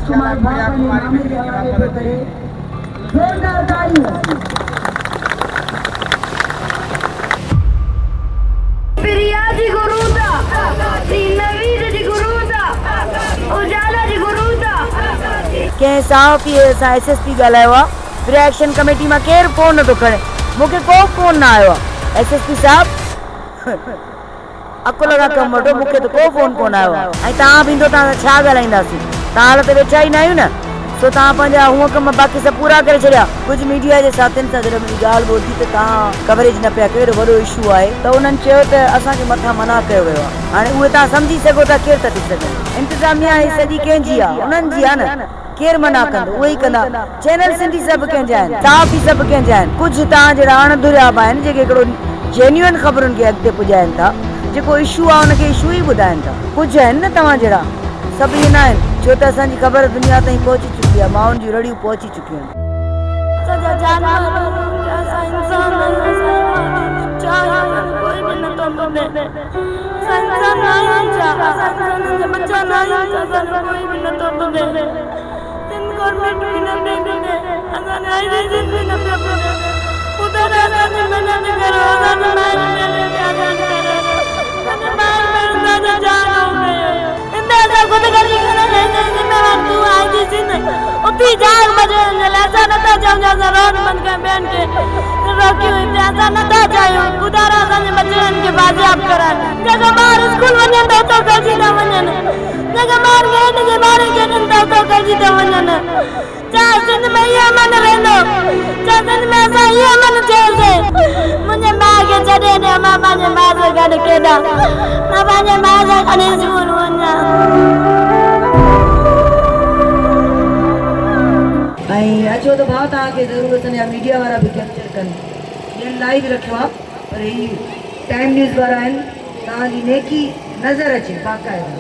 راجڪمار ڀاء پنهنجي مامي جي حوالي ٿو ڪري. زوردار تاڙيون. پريا جي گهرون ٿا، سين نويد جي گهرون ٿا، اجالا جي گهرون ٿا. ڪنهن صحافي سان ايس ايس پي ڳالهايو آ پريا ايڪشن ڪميٽي مان ڪير فون نٿو کڻي مون کي ڪو فون نه آيو آ ايس ايس پي صاحب عقل کان ڪم وٺو مون کي ته ڪو فون ڪونه آيو آهي ۽ توهان به ايندو توهان سان ڇا ڳالهائينداسين توهان حال ته ويٺا ئي ناهيون نه سو توهان پنهنجا هونء ڪم باقي سڀ پورا ڪري ڇڏيا. ڪجهه ميڊيا جي ساٿين سان جڏهن منهنجي ڳالهه ٻولهه ٿي ته توهان ڪوريج نه پيا ڪيو ايڏو وڏو اشو آهي ته انهن چيو ته اسان کي مٿان منع ڪيو ويو آهي هاڻي اهي توهان سمجهي سگهو ٿا ڪير ٿا ٿي سگهن انتظاميا هي سڄي ڪنهن جي آهي انهن جي آهي نه. ڪير منع ڪندو اهي ئي ڪندا. چينل سنڌي سڀ ڪنهن جا آهن. صحافي سڀ ڪنهن جا آهن. ڪجهه توهان جهڙا اڻ ڌريا به آهن جيڪي هڪڙو جينيوئن خبرن کي اڳتي پڄائين ٿا. جيڪو اشو آهي ان کي اشو ئي ٻڌائين ٿا. ڪجهه آهن نه توهان جهڙا. سڀ ائين نه آهن. ڇو ته اسان جي خبر دنيا تائين پهچي چڪي آهي. مائن جون رڙيون پهچي چڪيون آهن. اسان جا جانور آهيون ڪي اسان انسان آهيون اسان حيوان آهيون ڇا آهيون اسان کي ڪوئي به نٿو ٻڌي. اسان انسان نه آهيون ڇا؟ اسان انسانن جا ٻچا نه آهيون ڇا؟ اسان جو ڪوئي به نٿو ٻڌي. سنڌ گورنمينٽ به نه پئي ٻڌي. اسان جو آء جي سنڌ به نه پيو ٻڌي. خدا را اسان جي مدد ڪرو. اسان جي مائر ڀيڻن کي آزاد ڪريو. اسان جي مائر ڀيڻن سان اسان ڇا ڏوهه ڪيو؟ سنڌ اسان خودڪشي ڪرڻ لاء هن جو ذميوار تون آء جي سنڌ. اٿي جاڳ بچڻ جي لاء اسان نٿا چاهيون ته اسان روڊ بند ڪري ٻين کي روڪيون هتي اسان نٿا چاهيون خدارا اسان جي ٻچڙن کي بازياب ڪرائي جيڪا ٻار اسڪول وڃن ته اتو گڏجي ٿا وڃن جيڪا ٻار گيٽ جي ٻاهرين کيڏن ٿا اتو گڏجي ٿا وڃن ڇا سنڌ ۾ اهو امن رهندو ڇا سنڌ ۾ اسان اهو امن ٿيوسي منهنجي ماء کي ڇڏي ڏيو مان پنهنجي ماء سان گڏ کيڏان مان پنهنجي ماء سان گڏ اسڪول وڃان. ۽ اچو ته ڀاء توهان کي ضرور اسان جا ميڊيا وارا به ڪيپچر ڪن ٻين لائيو رکيو آ پر هي ٽائيم نيوز وارا آهن توهان جي نيڪي نظر اچي باقاعده.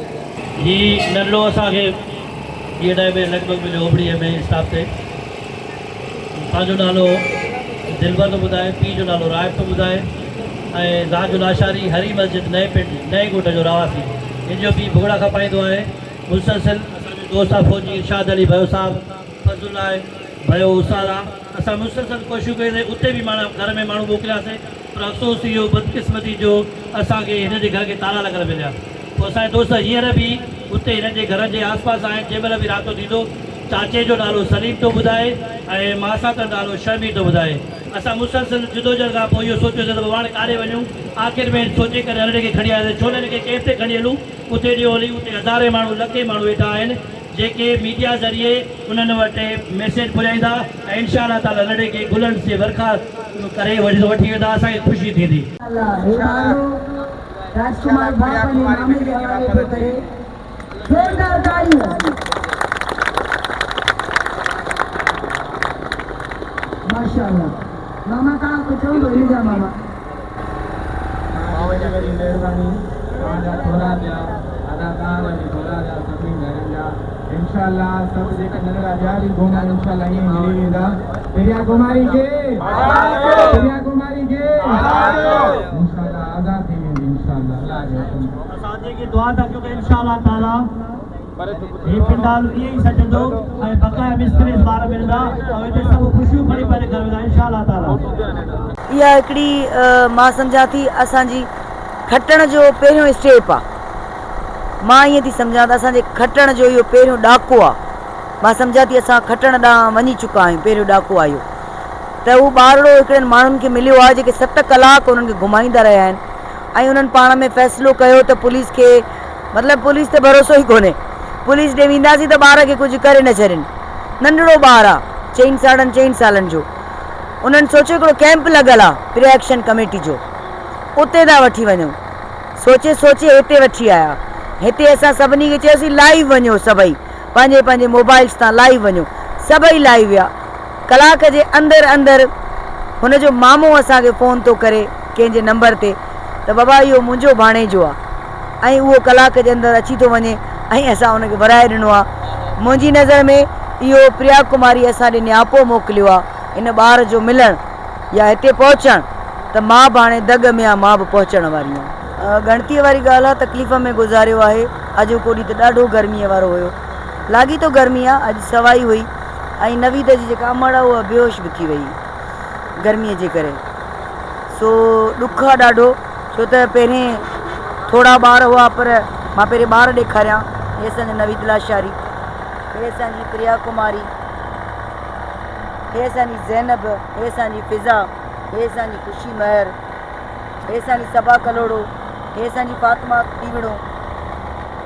هي ننڍڙو اسان کي ٻي اڍائي بجي لڳ ڀڳ مليو اوڀڙيء ۾ اسٽاپ تي. پنهنجو نالو دلبر ٿو ٻڌائي، پيء جو نالو راهب ٿو ٻڌائي ۽ ذات جو لاشاري، هري مسجد نئين پنڊ، نئين ڳوٺ جو رهواسي. هن جو پيء ڀڳڙا کپائيندو آهي. مسلسل اسان جو دوست آ فوجي ارشاد علي ڀيو صاحب، فضل الله ڀيو استاد آ. اسان مسلسل ڪوششون ڪيون سين، اتي به ماڻا گهر ۾ ماڻهو موڪلياسين پر افسوس اهو بدقسمتي جو اسان کي هن جي گهر کي تالا لڳل مليا. پوء اسان جا دوست هينئر به اتي هنن جي گهرن جي آس پاس آهن، جنهن مهل به راتو ٿيندو، چاچي جو نالو سليم ٿو ٻڌائي ۽ ماسات جو نالو شهمير ٿو ٻڌائي. اسان مسلسل جدوجهد کان پوء اهو سوچيوسين ته پوء پاڻ ڪاڏي وڃون؟ آخر ۾ سوچي ڪري هرڙي کي کڻي آياسين، ڇو نه هن کي ڪئمپ تي کڻي هلون، اتي ڏيو هلي، اتي هزارين ماڻهو، لکين ماڻهو ويٺا آهن، جيڪي ميڊيا ذريعي انهن وٽ ميسيج پڄائيندا ۽ انشاء الله تعاليٰ هرڙي کي گلن جي ورکا ڪري وٺي ويندا، اسان کي خوشي ٿيندي. الله هي ٻارڙو راجڪمار ڀاء پنهنجي مامي جي حوالي ٿو ڪري. زوردار تاڙيون. ماشاءالله ماما توهان ڪجهه چوندو هن جا ماما. توهان جي وڏي وڏي مهرباني توهان جا ٿورا ٿيا ادا توهان جا به ٿورا ٿيا سڀني ڀائرن جا انشاء الله سڀ جيڪا ننڍڙا ٻيا به گم آهن انشاء الله ائين ملي ويندا پريا ڪماري کي پريا ڪماري کي انشاء الله آزاد ٿي ويندي انشاء الله الله جي حڪم سان. اسان جيڪي دعا ٿا ڪيون ته انشاء الله تعالي هي پنڊال ائين ئي سجندو ۽ بقايا مستري ٻار ملندا ۽ هتي سڀ خوشيون کڻي پنهنجي گهر ويندا انشاء الله تعالي. اها هڪڙي مان سمجهان ٿي اسان جي کٽڻ جو پهريون اسٽيپ آ. مان ائين ٿي سمجهان ته اسان جي کٽڻ جو اهو پهريون ڏاڪو آ. مان سمجهان ٿي اسان کٽڻ ڏانهن وڃي چڪا آهيون پهريون ڏاڪو آ اهو ته هو ٻارڙو هڪڙن ماڻهن کي مليو آ جيڪي ست ڪلاڪ انهن کي گهمائيندا رهيا آهن ۽ انهن پاڻ ۾ فيصلو ڪيو ته پوليس کي مطلب پوليس تي ڀروسو ئي ڪونهي پوليس ڏي وينداسين ته ٻار کي ڪجهه ڪري نه ڇڏين ننڍڙو ٻار آ چئن ساڍن چئن سالن جو انهن سوچيو هڪڙو ڪئمپ لڳل آ پري ايڪشن ڪميٽي جو اتي ٿا وٺي وڃون سوچي سوچي هتي وٺي آيا هتي اسان سڀني کي چيوسين لائيو وڃو سڀئي پنهنجي پنهنجي موبائلز تان لائيو وڃو سڀئي لائيو ويا ڪلاڪ جي اندر اندر هن جو مامو اسان کي فون ٿو ڪري ڪنهن جي نمبر تي ته بابا اهو منهنجو ڀاڻيجو آ ۽ اهو ڪلاڪ جي اندر اچي ٿو وڃي ۽ اسان ان کي ورائي ڏنو آ. منهنجي نظر ۾ اهو پريا ڪماري اسان ڏي نياپو موڪليو آ ان ٻار جو ملڻ يا هتي پهچڻ ته مان به هاڻي دڳ ۾ آ مان به پهچڻ واري آن. ڳڻتيء واري ڳالهه آ تڪليف ۾ گذاريو آهي اڄوڪو ڏينهن ته ڏاڍو گرميء وارو هيو. لاڳيتو گرمي آ اڄ سوائي هئي ۽ نويد جي جيڪا امڙ آ اها بيهوش به ٿي وئي گرمي جي ڪري سو ڏک آ ڏاڍو ڇو ته پهرين ٿورا ٻار هئا پر مان پهرين ٻار ڏيکاريان هي اسان جو نويد لاشاري هي اسان جي پريا ڪماري هي اسان جي زينب هي اسان جي فضا هي اسان جي خوشي مهر هي اسان جي صبا ڪلهوڙو هي اسان جي فاطمه تيوڻو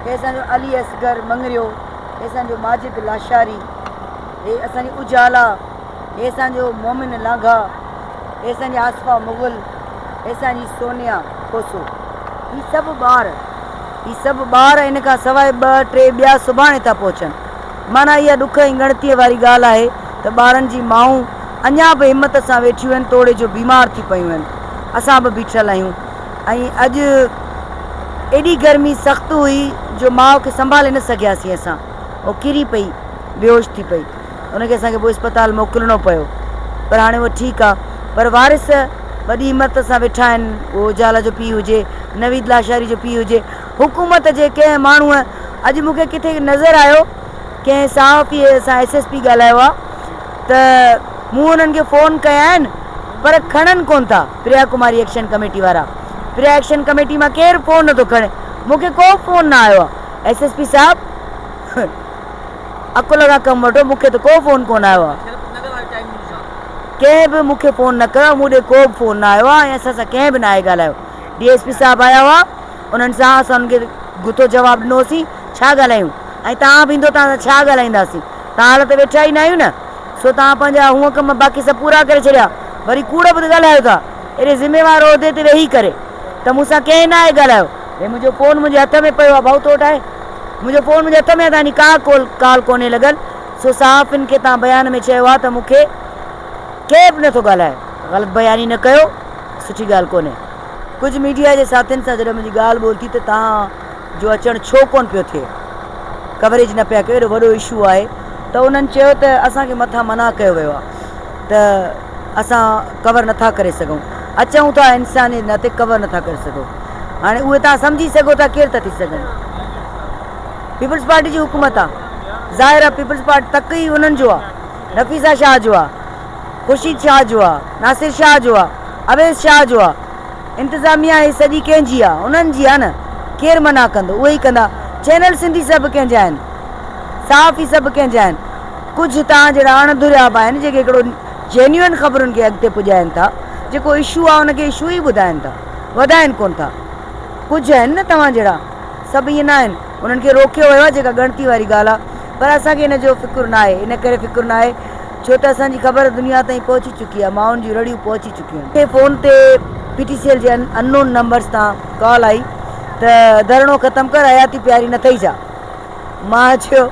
هي اسان جو علي اصغر مڱريو هي اسان جو ماجد لاشاري هي اسان جي اجالا هي اسان جو مومن لانگها هي اسان جي آصفه مغل هي اسان جي سونيا کوسو هي سڀ ٻار هي سڀ ٻار ان کان سواء ٻه ٽي ٻيا سڀاڻي ٿا پهچن. معنيٰ اها ڏک ۽ ڳڻتيء واري ڳالهه آهي ته ٻارن جي مائون اڃا به همت سان ويٺيون آهن توڙي جو بيمار ٿي پيون آهن. اسان به بيٺل آهيون ۽ اڄ ايڏي گرمي سخت هئي جو ماء کي سنڀالي نه سگهياسين اسان. هوء ڪري پئي، بيهوش ٿي پئي. ان کي اسان کي پوء اسپتال موڪلڻو پيو پر هاڻي هوء ٺيڪ آ. پر وارث وڏي همت سان ويٺا آهن، اهو اجالا جو پيء هجي، نويد لاشاري جو پيء هجي، حڪومت جي ڪنهن ماڻهوء اڄ مون کي ڪٿي نظر آيو ڪنهن صحافيء سان ايس ايس پي ڳالهايو آ ته مون انهن کي فون ڪيا آهن پر کڻن ڪونه ٿا پريا ڪماري ايڪشن ڪميٽي وارا پريا ايڪشن ڪميٽي مان ڪير فون نٿو کڻي مون کي ڪو فون نه آيو آ ايس ايس پي صاحب عقل کان ڪم وٺو مون کي ته ڪو فون ڪونه آيو آ ڪنهن به مون کي فون نه ڪيو مون ڏي ڪو به فون نه آيو آ ۽ اسان سان ڪنهن به ناهي ڳالهايو ڊي ايس پي صاحب آيا هئا انهن سان اسان انهن کي گٿو جواب ڏنوسين ڇا ڳالهايون ۽ توهان به ايندو توهان سان ڇا ڳالهائينداسين توهان حال ته ويٺا ئي ناهيون نه سو توهان پنهنجا هونء ڪم باقي سڀ پورا ڪري ڇڏيا وري ڪوڙ به ته ڳالهايو ٿا ايڏي ذميوار عهدي تي ويهي ڪري ته مون سان ڪنهن ناهي ڳالهايو هي منهنجو فون منهنجي هٿ ۾ پيو آ ڀائو تو وٽ آهي منهنجو فون منهنجي هٿ ۾ آهي تنهنجي ڪا ڪول ڪال ڪونهي لڳل سو صحافين کي توهان بيان ۾ چيو آهي ته مون کي ڪير به نٿو ڳالهائي غلط بياني نه ڪيو سٺي ڳالهه ڪونهي. ڪجهه ميڊيا جي ساٿين سان جڏهن منهنجي ڳالهه ٻولهه ٿي ته توهان جو اچڻ ڇو ڪونه پيو ٿئي ڪوريج نه پيا ڪيو ايڏو وڏو اشو آهي ته انهن چيو ته اسان کي مٿان منع ڪيو ويو آهي ته اسان ڪور نٿا ڪري سگهون اچون ٿا انساني ناتي ڪور نٿا ڪري سگهون هاڻي اهي توهان سمجهي سگهو ٿا ڪير ٿا ٿي سگهن پيپلز پارٽي جي حڪومت آ ظاهر آ پيپلز پارٽي تڪ ئي انهن جو آ نفيسه شاهه جو آ خورشيد شاهه جو آ ناصر شاهه جو آ اويس شاهه جو آ انتظاميا هي سڄي ڪنهن جي آ انهن جي آ نه ڪير منع ڪندو اهي ئي ڪندا چينل سنڌي سڀ ڪنهن جا آهن صحافي سڀ ڪنهن جا آهن ڪجهه توهان جهڙا اڻ ڌريا به آهن جيڪي هڪڙو جينيوئن خبرن کي اڳتي پڄائين ٿا جيڪو اشو آ ان کي اشو ئي ٻڌائين ٿا وڌائين ڪونه ٿا ڪجهه آهن نه توهان جهڙا سڀ ائين نه آهن انهن کي روڪيو ويو آهي جيڪا ڳڻتي واري ڳالهه آهي پر اسان کي ان جو فڪر نه آهي ان ڪري فڪر نه آهي ڇو ته اسان جي خبر دنيا تائين پهچي چڪي آهي مائن جون رڙيون پهچي چڪيون آهن. فون تي پي ٽي سي ايل جي ان نون نمبرز تان ڪال آئي ته ڌرڻو ختم ڪر حياتي پياري نه ٿئي ڇا مان چيو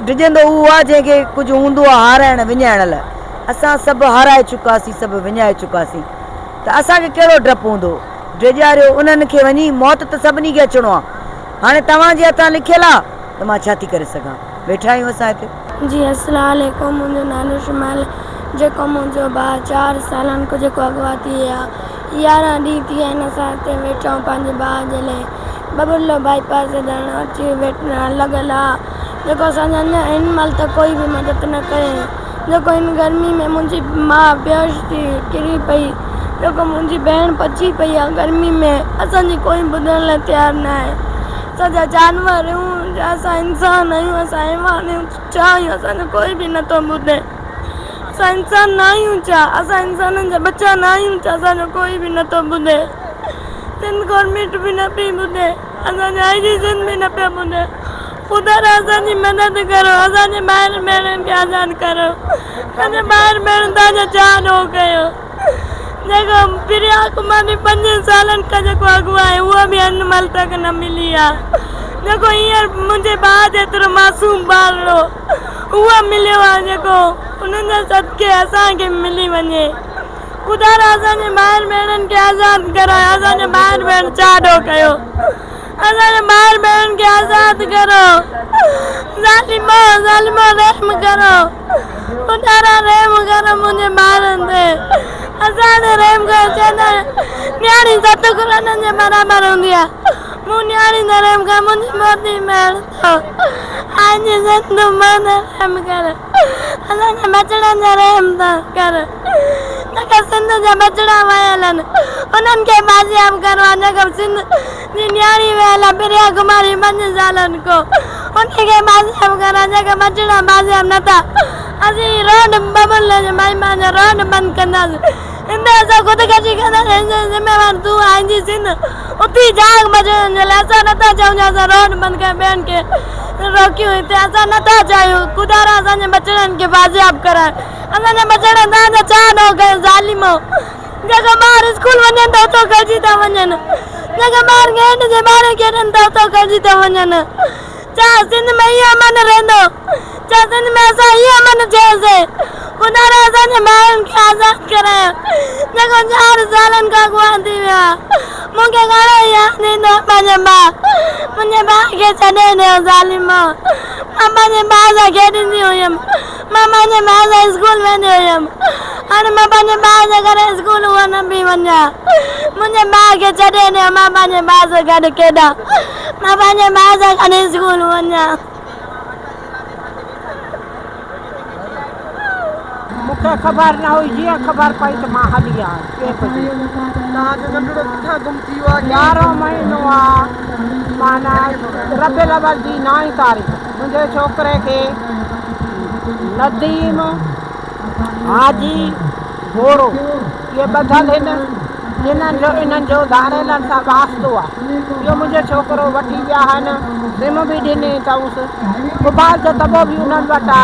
ڊڄندو اهو آهي جنهن کي ڪجهه هوندو آهي هارائڻ وڃائڻ لاء اسان سڀ هارائي چڪاسين سڀ وڃائي چڪاسين ته اسان کي ڪهڙو ڊپ هوندو ڊيڄاريو انهن کي وڃي موت ته سڀني کي اچڻو آ هاڻي توهان جي هٿان لکيل آ ته مان ڇا ٿي ڪري سگهان ويٺا آهيون اسان هتي. جي السلام عليڪم منهنجو نالو شمائل جيڪو منهنجو ڀاء چار سالن کان جيڪو اغوا ٿي ويو آ 11 ڏينهن ٿي ويا آهن اسان هتي ويٺا آهيون پنهنجي ڀاء جي لئي ٻٻرلو بائي پاس تي ڌرڻو اچي لڳل آ جيڪو اسان جي اڃا هن مهل ته ڪوئي به مدد نه ڪئي جيڪو هن گرمي ۾ منهنجي ماء بيهوش ٿي ڪري پئي جيڪو منهنجي ڀيڻ پچي پئي آ گرمي ۾ اسان جي ڪوئي ٻڌڻ لاء تيار نه آهي اسان جا جانور آهيون يا اسان انسان آهيون اسان حيوان آهيون ڇا آهيون اسان جو ڪوئي به نٿو ٻڌي اسان انسان نه آهيون ڇا اسان انسانن جا ٻچا نه آهيون ڇا اسان جو ڪوئي به نٿو ٻڌي سنڌ گورنمينٽ به نه پئي ٻڌي اسان جي آء جي سنڌ به نه پيو ٻڌي خدا را اسان جي مدد ڪرو اسان جي ڀائر ڀيڻن کي آزاد ڪرو اسان جي ڀائر ڀيڻن توهان جو ڇا ڏوهه ڪيو جيڪو پريا ڪماري پنجن سالن کان جيڪو اغوا آهي اها به هن مهل تڪ نه ملي آهي جيڪو هينئر منهنجي ڀاء جيترو معصوم ٻارڙو اهو مليو آهي جيڪو انهن جي صدقي اسان کي ملي وڃي خدا را اسان جي ڀائر ڀيڻن کي آزاد ڪرايو اسان جي ڀائر ڀيڻ ڇا ڏوهه ڪيو اسان جي ڀائر ڀيڻن کي آزاد ڪرو ظالمو ظالمو رحم ڪرو خدا را رحم ڪرو منهنجي ڀائرن تي اسان تي رحم ڪرو چوندا آهن نياڻي ست قرآنن جي برابر هوندي آهي. مون نياڻي تي رحم ڪر منهنجي موتي ميڻ ٿو آء جي سنڌ مان تي رحم ڪر اسان جي ٻچڙن تي رحم ته ڪر جيڪا سنڌ جا ٻچڙا ويل آهن انهن کي بازياب ڪرو آ جيڪا سنڌ جي نياڻي ويل آ پريا ڪماري پنج سالن کو ان کي بازياب ڪرو آ جيڪا ٻچڙا بازياب نه ٿا اسين روڊ ببل جي مائي پنهنجو روڊ بند ڪنداسين هن اسان خودڪشي ڪنداسين هن جو ذميوار تون آهين جي سنڌ اٿي جاڳ بچائڻ جي لاء اسان نٿا چاهيون جو اسان روڊ بند ڪري ٻين کي روڪيون هتي اسان نٿا چاهيون خدارا اسان جي ٻچڙن کي بازياب ڪرايو اسان جا ٻچڙا توهان جا ڇا ڏوهه ڪيو ظالمو جيڪا ٻار اسڪول وڃن ته اتو کڄي ٿا وڃن جيڪا ٻار گيٽ جي ٻاهر کيڏن ته اتو کڄي ٿا وڃن ڇا سنڌ ۾ اهو امن رهندو؟ ڇا سنڌ ۾ اسان اهو امن چيوسين؟ خدارا اسان جي ڀائرن کي آزاد ڪرايو جيڪو چار سالن کان اغوا ٿي ويو آهي. مون کي گهڻو ياد ايندو آهي پنهنجو ڀاء. منهنجي ڀاء کي ڇڏي ڏيو ظالمو. مان پنهنجي ڀاء سان کيڏندي هيم. مان پنهنجي ڀاء سان اسڪول ويندي هيم. هاڻي مان پنهنجي ڀاء جي ڪري اسڪول هونء نه پئي وڃان. منهنجي ڀاء کي ڇڏي ڏيو مان پنهنجي ڀاء سان گڏ کيڏان. مان پنهنجي ڀاء سان گڏ اسڪول وڃان. مون کي خبر نه هئي، جيئن خبر پئي ته مان هلي آيس ٽي بجي. توهان جو ننڍڙو ڪٿان گم ٿي ويو آهي؟ يارهون مهينو آ معنيٰ ربيع الاول جي نائين تاريخ منهنجي ڇوڪري کي نديم حاجي گورو اهي ٻڌل هن جنھن جو انھن جو ڌاڙيلن سان واسطو آ. اھو منھنجو ڇوڪرو وٺي ويا ھن. سم به ڏني اٿئونس. موبائل جو دٻو به انھن وٽ آ.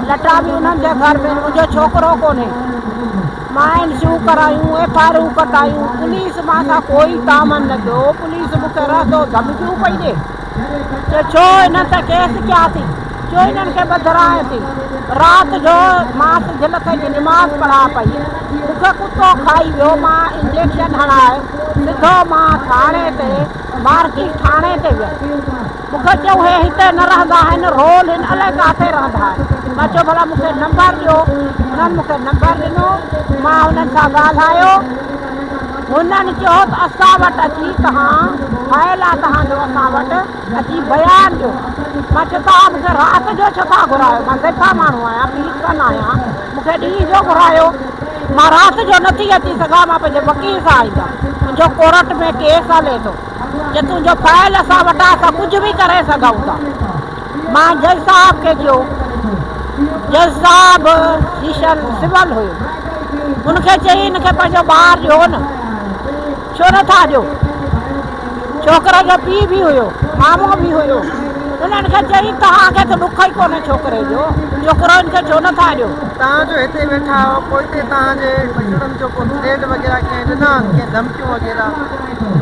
لٽا به انھن جي گھر ۾ منھنجو ڇوڪرو ڪونھي. مان اين سيون ڪرايون، ايف I آرون ڪٽايون. پوليس مان سان ڪوئي تعاون نه ڪيو. پوليس مون کي رهندو ڌمڪيون پئي ڏي. چي ڇو انهن تي ڪيس ڪيا ٿي، ڇو انهن کي ٻڌرايو ٿي. رات جو مان سج لٿي جي نماز پڙهان پئي، مون کي ڪتو کائي ويو، مان انجيڪشن هڻائي سڌو مان ٿاڻي تي مارڪيٽ ٿاڻي تي ويس. مون کي چيائون هي هتي نه رهندا آهن، رول هن الائي ڪاٿي رهندا آهن. مان چيو ڀلا مون کي نمبر ڏيو، انهن مون کي نمبر ڏنو، مان انهن سان ڳالهايو. هنن چيو ته اسان وٽ اچي توهان فائل آ توهان جو اسان وٽ اچي بيان ڏيو. مان چيو توهان مون کي رات جو ڇو ٿا گهرايو مان زيفا ماڻهو آهيان پيرسن آهيان مون کي ڏينهن جو گهرايو مان رات جو نٿي اچي سگهان مان پنهنجي وڪيل سان ايندس منهنجو ڪورٽ ۾ ڪيس هلي ٿو چي تنهنجو فائل اسان وٽ آ اسان ڪجهه به ڪري سگهون ٿا مان جج صاحب کي چيو جج صاحب جيشن سول هيو. هن کي چئي هن کي پنهنجو ٻار ڏيو نه، ڇو نه ٿا ڏيو؟ ڇوڪري جو پيء به هيو، مامو به هيو. انهن کي چئي توهان کي ته ڏک ئي ڪونهي ڇوڪري جو، ڇوڪرو هن کي ڇو نه ٿا ڏيو؟ توهان جو هتي ويٺا آهيو، پوئتي توهان جي ٻچڙن جو ڪو ٿريٽ وغيره ڪنهن ڏنا آهن، ڪنهن ڌمڪيون وغيره؟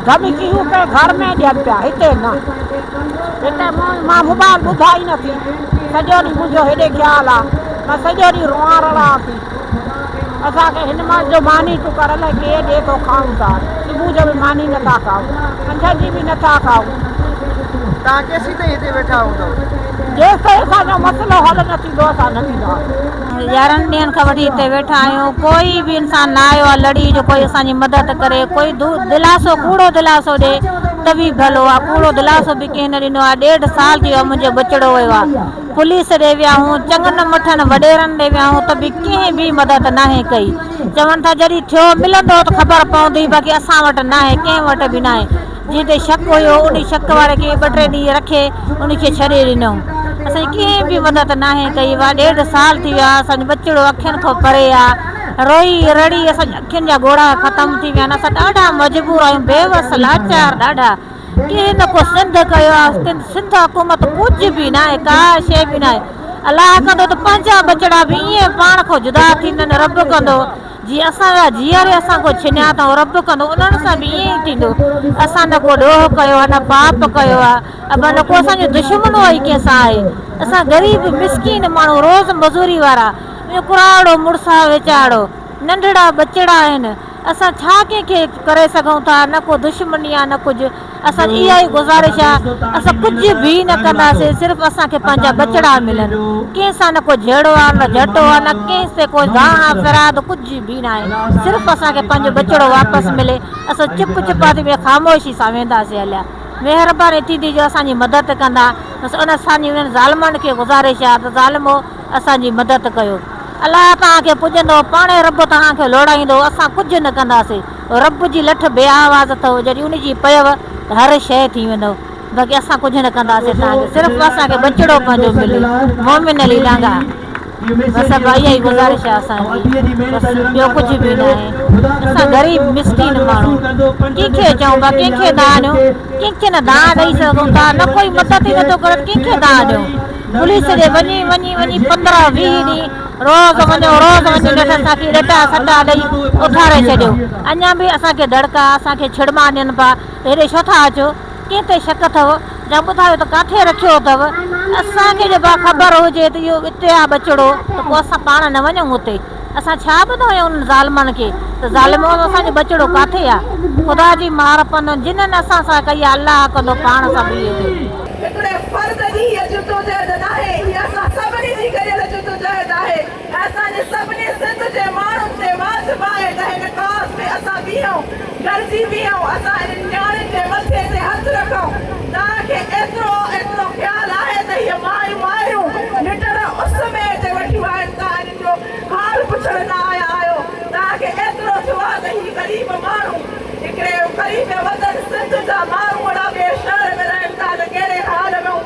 ڌمڪيون ڪنهن گهر ۾ ڏين پيا، هتي نه. هتي مان موبائل ٻڌان ئي نه ٿي. سڄو ڏينهن منهنجو هيڏي خيال آ. مان سڄو ڏينهن روئان رڙان ٿي. اسان کي هن مهل جو ماني ٽڪر الائي ڪير ڏئي ٿو کائون ٿا. صبح جو به ماني نه ٿا کائون. منجهند جي به نه ٿا کائون. توهان ڪيسين تائين هتي ويٺا هوندؤ؟ جيستائين اسان جو مسئلو حل نه ٿيندو اسان نه وينداسين. يارهن ڏينهن کان وٺي هتي ويٺا آهيون ڪوئي به انسان نه آيو آهي لڙي جو ڪوئي اسان جي مدد ڪري ڪوئي دلاسو ڪوڙو دلاسو ڏي ته به ڀلو آهي ڪوڙو دلاسو به ڪنهن نه ڏنو آهي ڏيڍ سال ٿي ويو آهي منهنجو ٻچڙو ويو آهي پوليس ڏي ويا هون چڱن مٺن وڏيرن ڏي ويا هون ته به ڪنهن به مدد ناهي ڪئي چون ٿا جڏهن ٿيو ملندو ته خبر پوندي باقي اسان وٽ ناهي ڪنهن وٽ به ناهي جنهن تي شڪ هيو انهي شڪ واري کي ٻه ٽي ڏينهن رکي ان کي ڇڏي ڏنائون اسان جي ڪنهن به مدد ناهي ڪئي وا ڏيڍ سال ٿي ويا اسان جو ٻچڙو اکين کان پري آ روئي رڙي اسان جي اکين جا ڳوڙها ختم ٿي ويا آهن اسان ڏاڍا مجبور آهيون بيوس لاچار ڏاڍا ڪنهن نه ڪو سنڌ ڪيو آ سنڌ حڪومت ڪجهه به ناهي ڪا شي به ناهي الله ڪندو ته پنهنجا ٻچڙا به ائين پاڻ کان جدا ٿيندن رب ڪندو جي اسان جا جيئري اسان کان ڇنيا اٿئون رب ڪندو انهن سان به ائين ئي ٿيندو اسان نه ڪو ڏوهه ڪيو آهي نه پاپ ڪيو آهي ابا نه ڪو اسان جو دشمنو ئي ڪنهن سان آهي اسان غريب مسڪين ماڻهو روز مزوري وارا منهنجو ڪراڙو مڙس آهي ويچارو ننڍڙا ٻچڙا آهن اسان ڇا ڪنهن کي ڪري سگهون ٿا نه ڪو دشمني آهي نه ڪجهه اسان جي اها ئي گذارش آ اسان ڪجهه به نه ڪنداسين صرف اسان کي پنهنجا ٻچڙا ملن ڪنهن سان نه ڪو جهيڙو آ نه جهٽو آ نه ڪنهن سي ڪو دانهن فرياد ڪجهه به ناهي صرف اسان کي پنهنجو ٻچڙو واپس ملي اسان چپ چپاتي ۾ خاموشي سان وينداسين هليا. مهرباني ٿيندي جو اسان جي مدد ڪندا بس ان اسان جي انهن ظالمن کي گذارش آ ته ظالمو اسان جي مدد ڪيو الله توهان کي پڄندو پاڻهي رب توهان کي لوڙائيندو اسان ڪجهه نه ڪنداسي رب جي لٺ بي آواز اٿو جڏهن ان جي پيو ته هر شيء ٿي ويندو باقي اسان ڪجهه نه ڪنداسي توهان کي صرف اسان کي ٻچڙو پنهنجو ملي مومن علي ڊانگا. بس ابا اها ئي گذارش آهي اسان جي بس ٻيو ڪجهه به ناهي اسان غريب مسڪين ماڻهو ڪنهن کي چئون پيا ڪنهن کي دانهن ڏيون ڪنهن کي نه دانهن ڏئي سگهون ٿا نه ڪوئي مدد ئي نٿو ڪري ڪنهن کي دانهن ڏيون پوليس ڏي وڃي وڃي وڃي پندرهن ويهه ڏينهن روز وڃو روز وڃي نيٺ اسان کي ڏٽا سٽا ڏئي اٿاري ڇڏيو اڃا به اسان کي دڙڪا اسان کي ڇڙما ڏين پيا ته هيڏي ڇو ٿا اچو ڪنهن تي شڪ اٿو يا ٻڌايو ته ڪاٿي رکيو اٿو؟ اسان کي جي با خبر هجي ته اهو اتي آ ٻچڙو ته پوء اسان پاڻ نه وڃون اتي. اسان ڇا ٻڌايون انهن ظالمن کي ته ظالمو اسان جو ٻچڙو ڪاٿي آ؟ خدا جي مار پوندن جنھن اسان سان ڪئي آ الله ڪندو پاڻ سان به اهو ٿئي. هڪڙي فرد جي هيء جدوجهد ناهي، هيء اسان سڀني جي گڏيل جدوجهد آهي ۽ اسان جي سڀني سنڌ جي ماڻهن تي واجب آهي ته هن ڪاز ۾ اسان بيهون. گڏجي بيهون، اسان انهن نياڻين جي مٿي تي هٿ رکون. توهان کي ايترو ايترو خيال آهي ته هيء مايون مائرون نٽهڻ اس ۾ هتي ويٺيون آهن، توهان انهن جو حال پڇڻ نه آيا آهيو. توهان کي ايترو ٿيو آهي ته هي غريب ماڻهو هڪڙي غريب وطن سنڌ جا ماروئڙا ٻئي شهر ۾ رهن ٿا ته ڪهڙي حال ۾.